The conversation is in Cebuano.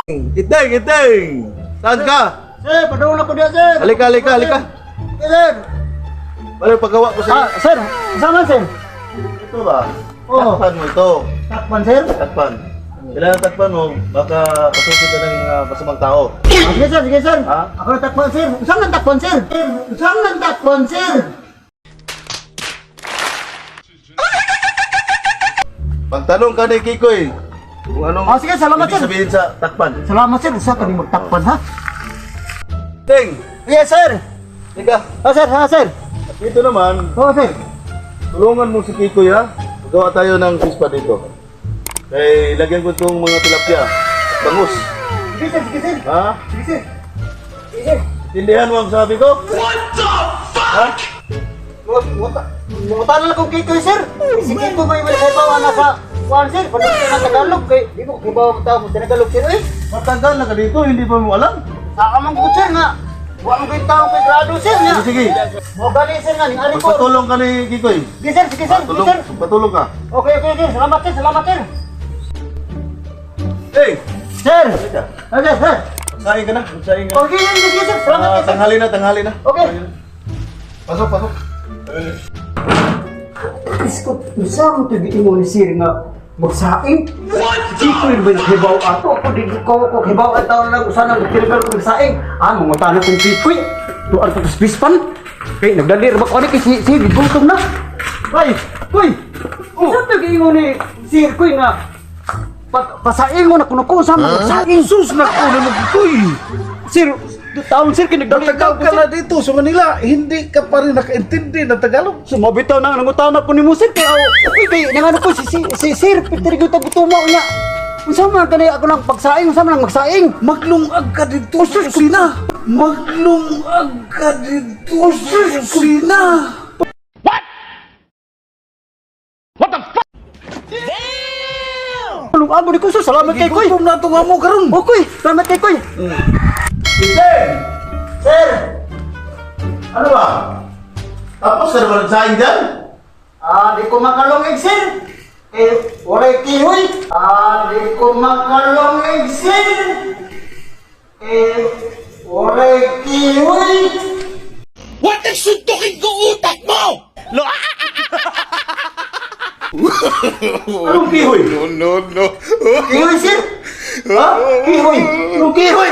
Iteng, Iteng! Saan ka? Sir, padung na ko diya, sir. Halika, halika, halika. Okay, sir. Bale, paggawa ko sa'yo. Ah, sir, saan sir? Ito ba? Oo. Takpan mo ito. Takpan, sir. Takpan. Kailangan takpan mo, baka pasukin ka ng mga masamang tao. Ah, sige, sir, sige, sir. Ha? Ako na takpan, sir. Saan nang takpan, sir? Sir, saan nang takpan, sir? Pagtanong ka ni Kikoy, kung anong Ah, sige, salamat, ibig sir. sabihin sa takpan. Salamat, sir. Usa ka ni magtakpan, ha? Iteng! Yes, sir. Halika. Ah, sir, ah, sir. At dito naman, Oo, sir. tulungan mo si Kikoy ha. Magawa tayo ng fish pa dito. Kay lagyan ko itong mga tilapia at bangus. Sige, sir, sige, sir. Ha? Sige, sir. Sige, sir. Tindihan mo ang sabi ko? What the fuck? Muta na lang kong Kikoy, sir. Si Kikoy may may kibaw na sa kuan, sir. Padung na Tagalog kay di mo kibaw ang tao mo Tagalog, sir, eh. Matagal na ka dito, hindi pa mo alam. Sa amang ko, sir, nga. Wa mo kay tao kay grado, sir, nga. Sige, sige. Mo gali, sir, nga ning ari ko. Magpatulong ka ni Kikoy. Sige, sir, sige, sir, sige, Patulong, sir. patulong ka. Okay, okay, sir. Salamat, sir. Salamat, sir. Hey! Sir. Halika. Okay, sir. Magsaing ka na, magsaing ka. Okay, sige, sige, sir. Salamat, Ah, sir. tanghali na, tanghali na. Okay. Pasok, pasok. Isko, isa mo ito imo ni sir nga magsaing. What? Si Kikoy ba naghibaw ato? Ako di ko ko hibaw at taon lang usana nagtirgal ko magsaing. Ah, mga tanong kong Kikoy. Tuan ko sa pispan. Kay nagdalir ba ko ani kay si si gigutom na. Ay, kuy. Isa to imo ni sir kuy nga pasaing mo na kuno ko sa magsaing. Sus, naku na magkuy! Sir, taon sir kay nagdalir Matagal ka na dito sa Manila, hindi ka pa rin nakaintindi ng Tagalog. Sumabitaw na nangutana ko ni mo sir kay aw uy kay nangano ko si si, si sir Peter gyud gutumo niya. Unsa man kani ako nang pagsaing, unsa man ang magsaing? Maglungag ka dito sa kusina! Maglungag ka dito sa kusina! Anong amo ni ko sir, salamat kay koy. Gutom na itong amo karon. Okay, salamat kay koy. Iteng! Sir, Ano ba? Tapos ka naman nagsaing dyan? ah di ko makalungig sir. Eh, walay kihoy. Ah, di ko makalungig sir. Eh, walay kihoy. What the suntukin ko utak mo? Anong kihoy? No, no, no. Kihoy sir. Ha? Kihoy. Anong kihoy?